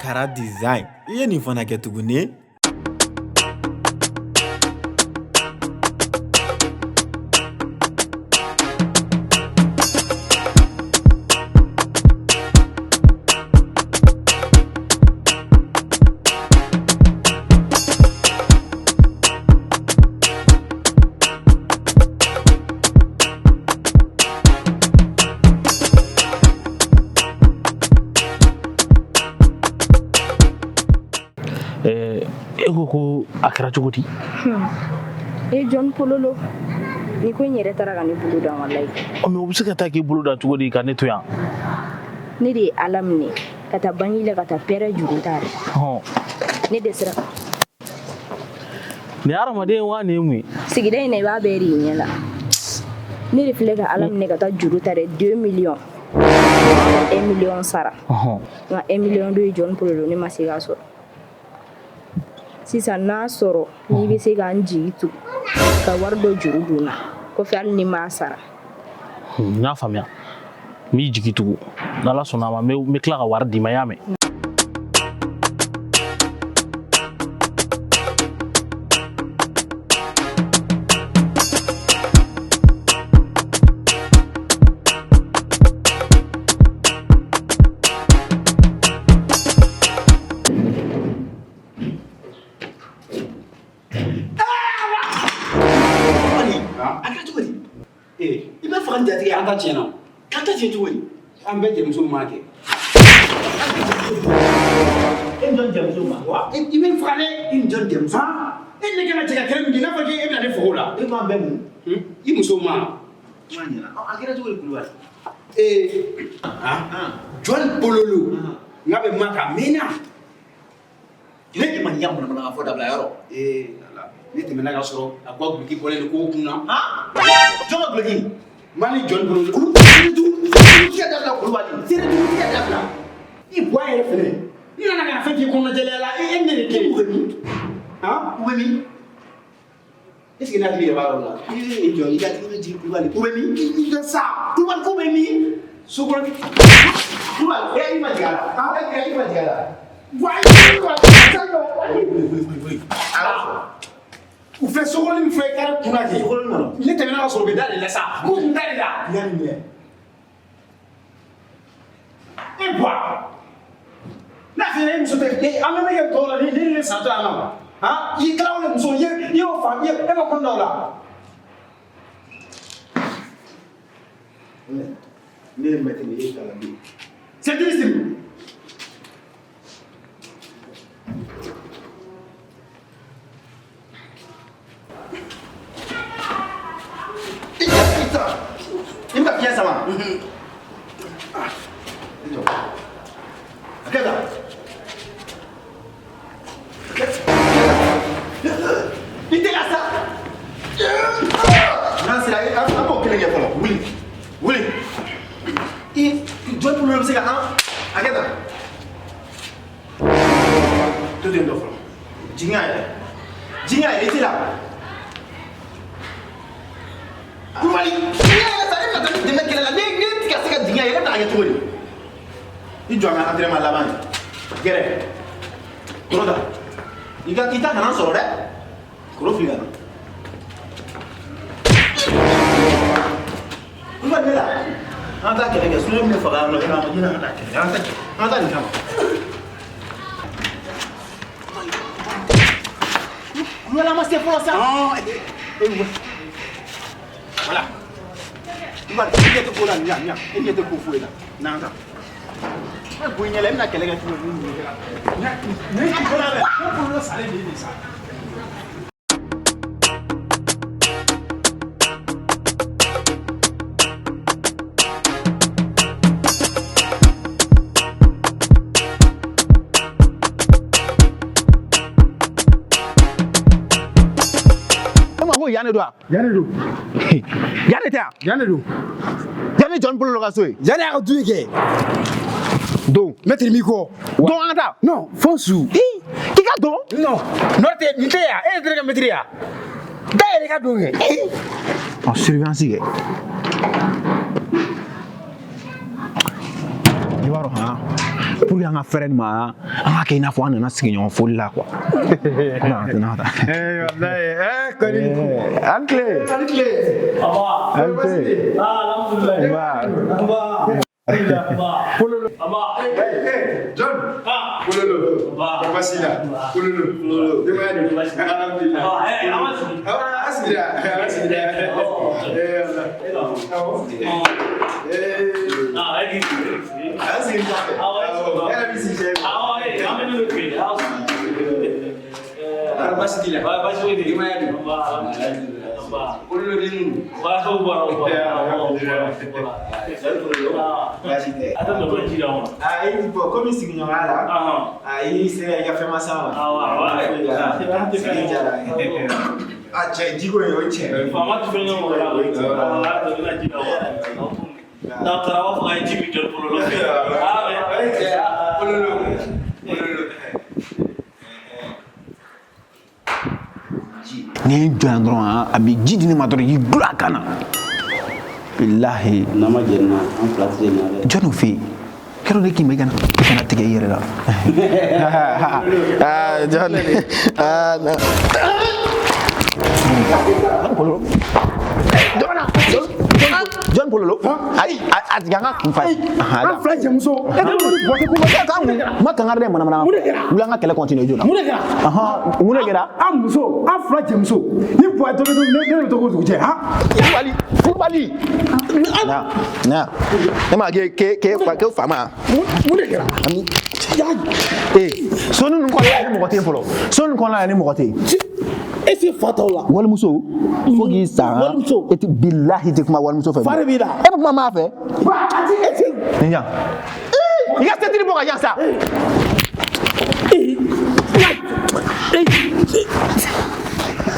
Kara Design, i ye nin fana kɛ tuguni. E ko ko a kɛra cogo di? E John Pololo, ni ko in yɛrɛ taara ka ne bolo dan walayi. Mais o bɛ se ka taa k'i bolo dan cogo di ka ne to yan? Ne de ye Ala minɛ ka taa banki la ka taa pɛrɛ juru ta dɛ. Ne dɛsɛra. Nin ye hadamaden wa nin ye mun ye? Sigida in na i b'a bɛɛ de ye ɲɛ la. Ne de filɛ ka Ala minɛ ka taa juru ta dɛ 2 millions. 1 million sara. Nka 1 million dɔ ye John Pololo ne ma se k'a sɔrɔ. Sisan n'a sɔrɔ n'i bɛ se ka n jigi tugu ka wari dɔ juru don n na kɔfɛ hali ni n m'a sara. N y'a faamuya, n b'i jigi tugu, n'Ala sɔnna a ma n bɛ tila ka wari d'i ma, i y'a mɛn? A kɛra cogo di? I bɛ faga ni jatigɛ. An ta tiɲɛna. K'an ta tiɲɛ cogo di? An bɛɛ jɛmuso ma kɛ. E ni jɔn jɛmuso ma? Wa i bɛ n faga dɛ. I ni jɔn jɛmuso? E ni ne kan ka jɛ ka kɛlɛ min kɛ, n'a fɔra k'e bɛna ne faga o la. E ko an bɛɛ mun? I muso ma. Kuma ɲɛna. A kɛra cogo di Kulubali? John Pololo n'a bɛ ma ka mɛnna. Ne ma nin ya manamana fɔ dabila yɔrɔ. Ala, ne tɛmɛna ka sɔrɔ a ko duloki bɔlen don kogo kun na. Jɔn ka duloki? Ma ni John Pololo. Seere dabila Kulubali. Seere dugu tigɛ dabila. I bɔ a yɛrɛ fɛnɛ. N nana ka na fɛn f'i kɔnɔjɛlenya la, e ni ne de kelen. U bɛ min? U bɛ min? Est ce que ne hakili yɛrɛ b'a yɔrɔ la? I jɔ i ka tigi bɛ jigin Kulubali. U bɛ min? I jɔ sa. Kulubali k'u bɛ min? So kɔnɔ. Kulubali, e i ma jigin a la. E i ma jigin a la. U filɛ sokɔnɔ min filɛ kare kunna kɛ. Sokɔnɔ kɔnɔ. Ne tɛmɛna ka sɔrɔ u bɛ da de la sa. K'u kun da de la. I y'a minɛ. E bɔ. N'a f'i ɲɛna e muso tɛ an bɛ min kɛ tɔw la ni ne santɔ yan nɔ. Han i kɛra o muso ye i y'o fa e ma kɔnɔ da o la. Ne ye mɛtiri ye, e ye kalanden. Ceinture siri. I jɔ i ta. I bɛ ka fiɲɛ sama. I jɔ. A kɛ tan. I tɛ ka sa. N'an sera an b'o kelen kɛ fɔlɔ. Wuli. Wuli. I jɔn bolo bɛ se ka an a kɛ tan. To ten tɔ fɔlɔ. Jigin a yɛrɛ. Jigin a yɛrɛ i tɛ la. Kulubali, n'i y'a ye sa e bɛna taa ne dɛmɛ kɛlɛ la, ne tɛ ka se ka jigin a yɛrɛ, e bɛna kɛ cogo di? I jɔ an ka entraînement laban ye. Gɛrɛ. Koro ta. I ka i ta kana n sɔrɔ dɛ. Koro fili ka na. Kulubali ne la. An ka taa kɛlɛ kɛ, sinon e bɛ ne faga yan nɔ, e n'a ma ɲinɛ an ka taa kɛlɛ kɛ. An ka taa nin kama. Kulubali an ma se fɔlɔ sa. Voilà. Kulubali, i ɲɛ tɛ ko la nin yan, e ɲɛ tɛ ko foyi la. N'an ta. E bo i ɲɛ la, e bɛna kɛlɛ kɛ cogo di? Nin ye kolo la, ne bolo salen de ye nin sa. E ma ko yan de don wa? Yan de don. Yan de tɛ yan? Yan de don. Yan de John Pololo ka so ye. Yan de y'a ka du ye kɛ. Don. Mɛtiri m'i kɔ. Don an ka taa. Non, fo su. K'i ka don? Non, n'o tɛ nin tɛ yan, e yɛrɛ tɛ ne ka mɛtiri yan. Da yɛrɛ ka don kɛ. En surveillance kɛ. I b'a dɔn han. Pour que an ka fɛrɛ nin ma, an ka kɛ i n'a fɔ an nana sigiɲɔgɔn foli la quoi. N'a ta. Eh wallahi, eh kɔni. An tile. An tile. Aba. An tile. Alhamdulillah. Nba. Aba. Pololo. Aba. Eh eh John. Ah. Pololo. Ba. Basi la. Pololo. Denbaya dun? Alhamdulillah. Aba, eh, an ma sigi. Awɔ, an sigira. An sigira. Eh Allah. Awɔ. Eh. Ah, eh, k'i An sigi kɔfɛ. Awɔ, Awɔ. E yɛrɛ b'i sigi cɛ. Awɔ, eh, an bɛ ne bɛ feere. Aw sigi. Awɔ, basi t'i la. Ba, basi foyi tɛ yen. Denbaya dun? Aba, alhamdulillah. Aba. Pololo den ninnu. Ba, o bɔra, o bɔra. Awɔ, o bɔra, o bɔra. Baasi tɛ. A tɛ dɔ ji d'anw ma. Ah, i bɔn komi sigiɲɔgɔnya la. Ahan. A i sera i ka fɛn ma s'a ma. Awɔ, awɔ. Sigi diyara. A cɛ jiko in o ye tiɲɛ ye. Faama tɛ fɛn ɲɔgɔn la. Awɔ, a tɔ bɛna ji d'anw ma. N'a taara a b'a fɔ k'a ye ji min jɔ pololo fɛ. Ah, mais. O ye tiɲɛ ye. Pololo. Pololo. Ni ye n jɔ yan dɔrɔn a bɛ ji di ne ma dɔrɔn y'i gulon a kan na. Bilahi. N'a ma jɛn na, an fila tɛ na dɛ. Jɔn y'o f'i ye? Yɔrɔ ne k'i ma i kana tigɛ i yɛrɛ la. Ah, John. Ah, non. John Pololo. John Pololo. Ayi, a tigɛ an ka kun fa ye. An fila jɛmuso. E tɛ mun bɔ ko Ma kangari dɛ manamana. Mun de kɛra? Wuli an ka kɛlɛ continuer joona. Mun de kɛra? Ahan, mun de kɛra? An muso, an fila jɛmuso. Ni buwa dɔ bɛ to ne ne bɛ to k'o dugu jɛ han. Kulubali, Kulubali. Na, na. Ne ma k'e k'e k'e fa ma. Mun de kɛra? Ami. Ee, so ninnu kɔnɔna la ni mɔgɔ tɛ yen fɔlɔ. So ninnu kɔnɔna la ni mɔgɔ tɛ yen. Est ce que fa t'aw la? Walimuso, fo k'i sa. Walimuso. E tɛ bilahi tɛ kuma walimuso fɛ. Fa de b'i la. E bɛ kuma maa fɛ. Ba a ti e ti. Nin yan. I ka sentiri bɔ ka yan sa.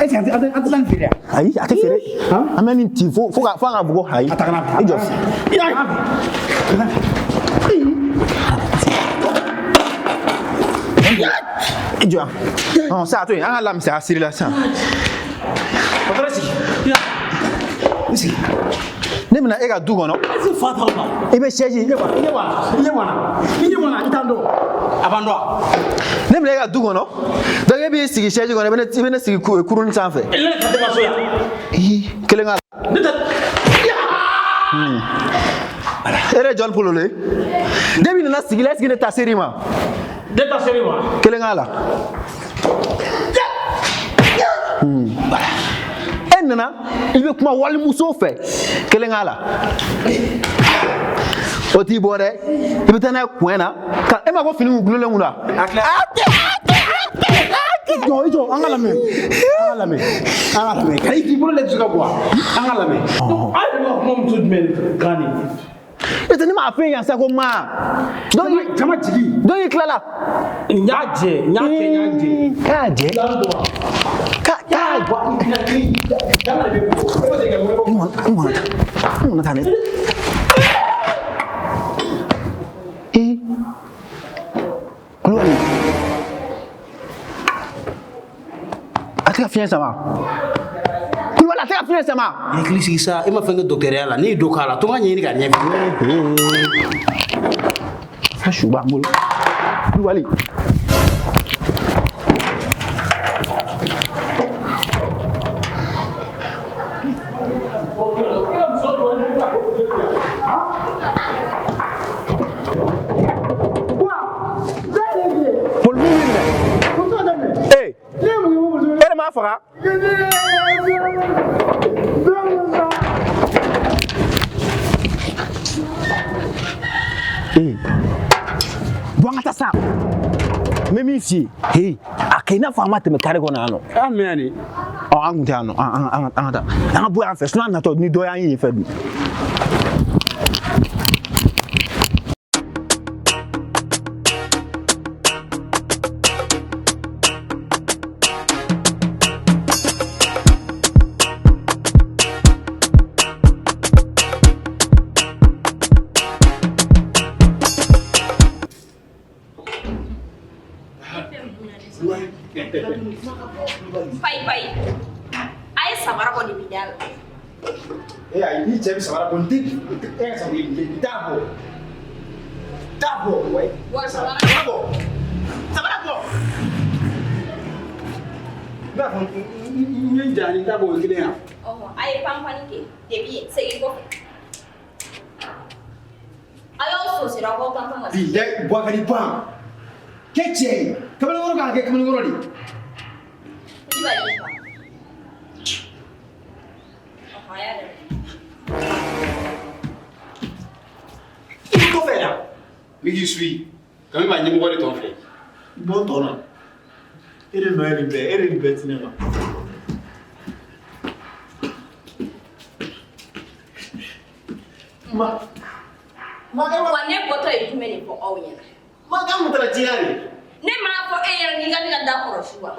Est ce que an tɛ an tɛ taa nin feere yan? Ayi, a tɛ feere. An bɛ nin ci fo fo ka fo an ka fɔ ko ayi. A ta ka na. I jɔ. I jɔ yan. Ɔn, sa a to yen, an ka lamisɛnya siri la sisan. Patɔrɔn sigi. I sigi. Ne bɛna e ka du kɔnɔ. Est ce que fa t'aw la? I bɛ chaise. I ɲɛ b'a la, i ɲɛ b'a la, i ɲɛ b'a la, i t'an dɔn. A b'an dɔn. Ne bɛna e ka du kɔnɔ. Donc e b'i sigi chaise kɔnɔ, i bɛ ne sigi kurun sanfɛ. Ne fa tɛ ka so yan. Ii, kelen k'a la. Ne tɛ. E yɛrɛ ye John Pololo ye. Depuis nana sigi la, est ce que ne ta ser'i ma? Ne ta ser'i ma. Kelen k'a la. E nana, i bɛ kuma walimuso fɛ. Kelen k'a la. O t'i bɔ dɛ. I bɛ taa n'a ye coin na. Ka e ma ko fini kun gulonlen kun don wa? I jɔ, an ka lamɛn. An ka lamɛn. An ka lamɛn. Ka i bolo lajɛ ka bɔ a. An ka lamɛn. An yɛrɛ bɛ ka kuma muso jumɛn kan nin? E tɛ ne m'a f'e ɲɛna sa ko ma. Donc Jama jigi. donc i tilala. N y'a jɛ, n y'a kɛ, n y'a jɛ. K'a jɛ. K'a k'a n kɔnɔ ta. N kɔnɔ ta ne. Ee. Kulubali. A tɛ ka fiɲɛ sama. Kulubali a tɛ ka fiɲɛ sama. I hakili sigi sa, e ma fɛn kɛ dɔgɔtɔrɔya la, ne ye dɔ k'a la, to n ka ɲɛɲini k'a ɲɛfɔ. A su b'an bolo. Kulubali. Polisiw b'i minɛ. Ee, e de m'a faga. Ee, bɔ an ka taa sa. N bɛ min f'i ye, heyi, a kɛ i n'a fɔ an ma tɛmɛ kare kɔnɔ yan nɔ. An mɛn yan de. Ɔ, an kun tɛ yan nɔ, an ka taa. An ka bɔ yan fɛ, sinon an natɔ ni dɔ y'an ye yen fɛ dun. Payi payi. A ye samara bɔ de bi da la. E ayi, ni cɛ bɛ samara bɔ, n tɛ e ka samara n t'a bɔ. Da bɔ ouais. Wa sabara. Sabara bɔ. Sabara bɔ. N b'a fɔ n ye n ja ni n ta bɔ o ye kelen ye wa? Ɔhɔn, a ye panpanni kɛ depuis yen segin kɔfɛ. A y'aw sosira aw k'aw panpan ka se. Bilayi Bubakari ban. Kɛ cɛ ye. Kamalenkɔrɔ kan ka kɛ kamalenkɔrɔ de ye. Kulibali y'i pan. Ɔhɔn, a y'a daminɛ. I bɛ kɔfɛ yan. N bɛ k'i suit. Kami b'a ɲɛmɔgɔ de tɔ filɛ. Bɔ n tɔ la. E de nɔ ye nin bɛɛ, e de nin bɛɛ ti ne ma. Ma ma e Wa ne bɔtɔ ye jumɛn de fɔ aw ɲɛna? Ma k'an kun taara ciya de. Ne m'a fɔ e ɲɛna k'i ka ne ka da kɔlɔsi wa?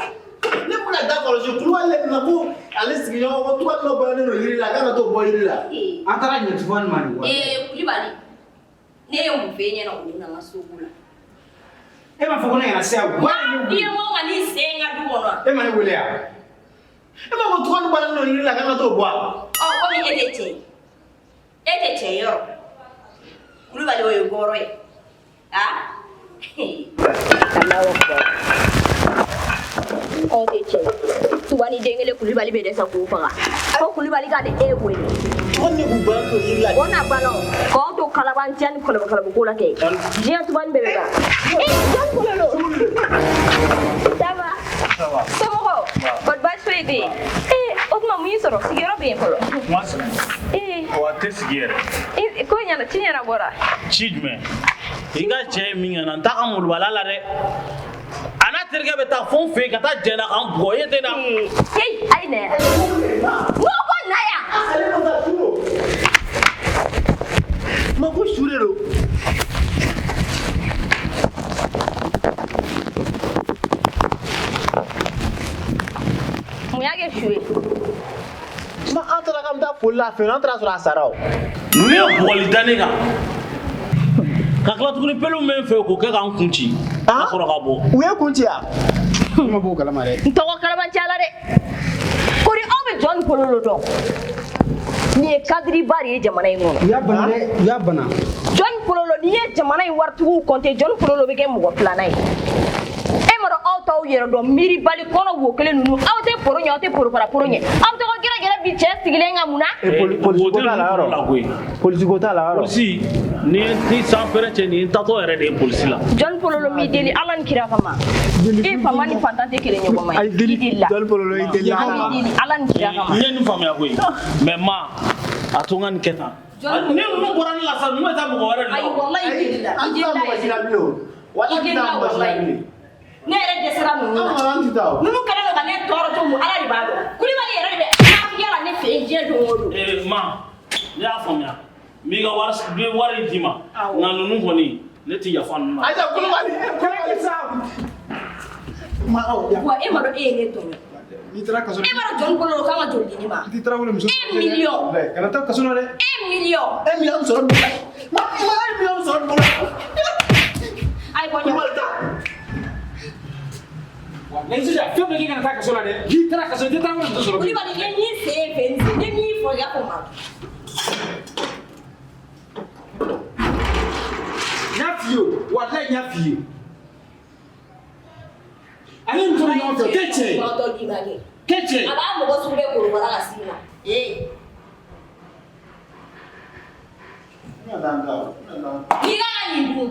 Ne bɛna da kɔlɔsi Kulubali de nana ko ale sigiɲɔgɔn ko tubali dɔ bɔlen don yiri la k'a ka t'o bɔ yiri la. Ee. An taara ɲɛ tufani ma de wa. Ee Kulibali, ne ye mun f'e ɲɛna o don na n ka soko la? E m'a fɔ ko ne kana se yan. Wa I ye n ko ka n'i sen n ka du kɔnɔ wa? E ma ne wele yan. E m'a fɔ tubali bɔlen don yiri la k'an ka t'o bɔ wa? Ɔ komi e tɛ cɛ ye, e tɛ cɛ ye yɔrɔ. Kulibali o ye gɔrɔ ye. Ah? Alahu akibaru. Anw tɛ cɛ ye. Tubani den kelen Kulibali bɛ dɛsɛ k'o faga. Ko Kulibali ka di e wele. Tubali de kun bɔlen don yiri la. O n'a banna o. K'aw to kalabanciya ni kɔlɔbɔ kɔlɔbɔ ko la kɛ. Diɲɛ tubani bɛɛ bɛ ban. Ee Jɔn Kololo. Ça va? Ça va. Somɔgɔw? Kɔri baasi foyi tɛ yen? Ee o tuma mun y'i sɔrɔ? Sigiyɔrɔ bɛ yen fɔlɔ. Kuma sigi. Ee Wa a tɛ sigi yɛrɛ. ko ɲɛna ci ɲɛnabɔra. Ci jumɛn? I ka cɛ ye min kɛ n na n t'a ka molobaliya la dɛ. A n'a terikɛ bɛ taa fo n fɛ yen ka taa jɛn na ka n bugɔ e tɛ na. Ee heyi ayi na yan. N ko ko na yan. Ale ko ka su don. Ma ko su de don. Mun y'a kɛ su ye? Ma an taara k'an bɛ taa foli la a fɛ yen an taara sɔrɔ a sara o. Ninnu ye bugɔli da ne kan. Ka tila tuguni pelu min bɛ n fɛ yen k'o kɛ k'an kun ci. Ka sɔrɔ ka bɔ. U ye kun ci yan. Ne ma bɔ o kalama dɛ. N tɔgɔ kalabanciya la dɛ. Kori aw bɛ Jɔn Kololo dɔn. Nin ye kadiriba de ye jamana in kɔnɔ. U y'a bana dɛ, u y'a bana. Jɔn Kololo n'i ye jamana in waritigiw kɔnte Jɔn Kololo bɛ kɛ mɔgɔ filanan ye. E ma dɔn aw t'aw yɛrɛ dɔn miiribali kɔnɔ wo kelen ninnu aw tɛ poro ɲɛ aw tɛ porofara poro ɲɛ aw bɛ tɔgɔ gɛrɛgɛrɛ bi cɛ sigilen kan mun na. Polisi ko t'a la yɔrɔ. koyi. Polisi ko t'a la yɔrɔ. Polisi ni ni san pɛrɛn cɛ nin ye n taatɔ yɛrɛ de ye polisi la. Jɔn Kololo m'i deli Ala ni kira kama. E faama ni fantan tɛ kelen ɲɔgɔn ma ye. I deli la. Jɔn Kololo i deli la. Ala m'i deli Ala ni kira kama. N ye nin faamuya koyi. Mais ma a to n ka nin kɛ tan. Jɔn Ni ninnu bɔra ne la sisan ninnu bɛ taa mɔgɔ wɛrɛ de Ayi la. walayi i deli la. I An tɛ deli taa la mɔgɔ si yɛrɛ. la bilen o. Wala I an tɛ deli taa la mɔgɔ si la walayi. bilen. Ne yɛrɛ dɛsɛra ninnu An na. kɔni an tɛ taa o. Ninnu kɛlen don ka ne tɔɔrɔ cogo min Ala de b'a dɔn. Kulibali yɛrɛ de bɛ nafigiya la ne fɛ yen diɲɛ don o don. Ee ma ne y'a faamuya n b'i ka wari n bɛ wari in d'i ma nka ninnu kɔni ne tɛ yafa ninnu ma. Ayi Kulubali. Kulubali sa. Ma aw. Wa e ma dɔn e ye ne tɔɲɔ. N'i taara kaso la. E ma dɔn Jɔn Kololo k'an ka joli di ne ma. I tɛ tarawele muso. 1 million. Kana taa kaso la dɛ. 1 million. 1 million sɔrɔ nin bolo. Ma ma 1 million sɔrɔ nin bolo. Ayi bɔ ɲɔgɔn. Kulubali ta. Wa n'i jija fɛn bɛɛ k'i kana taa kaso la dɛ. N'i taara kaso i tɛ tarawele muso sɔrɔ bilen. Kulibali n ye min sen fɛ n sen n ye min fɔ i k'a fɔ ma. N y'a f'i ye o, walayi n y'a f'i ye. Ani muso bɛ ɲɔgɔn fɛ o tɛ tiɲɛ ye. Kɔrɔtɔ d'i ma kɛ. Tɛ tiɲɛ ye. A b'a mɔgɔ sugu bɛɛ korobara ka s'i ma. Ee N bɛna taa n da o. N bɛna taa n da. n'i ka ka nin dun.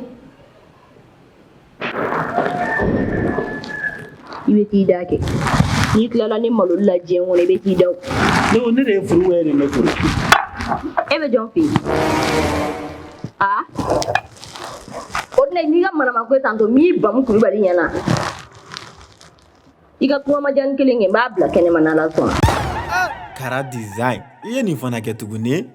I bɛ t'i da kɛ. N'i tilala ne maloli la diɲɛ kɔnɔ i bɛ t'i da o. Ne ko ne de ye furu wɛrɛ de ne furu. E bɛ jɔn fɛ yen? Aa? O de la n'i ka manamako ye tantɔ n b'i bamu Kulibali ɲɛna. I ka kuma ma diya ni kelen kɛ n b'a bila kɛnɛma n'Ala sɔnna. Kara design. I ye nin fana kɛ tuguni.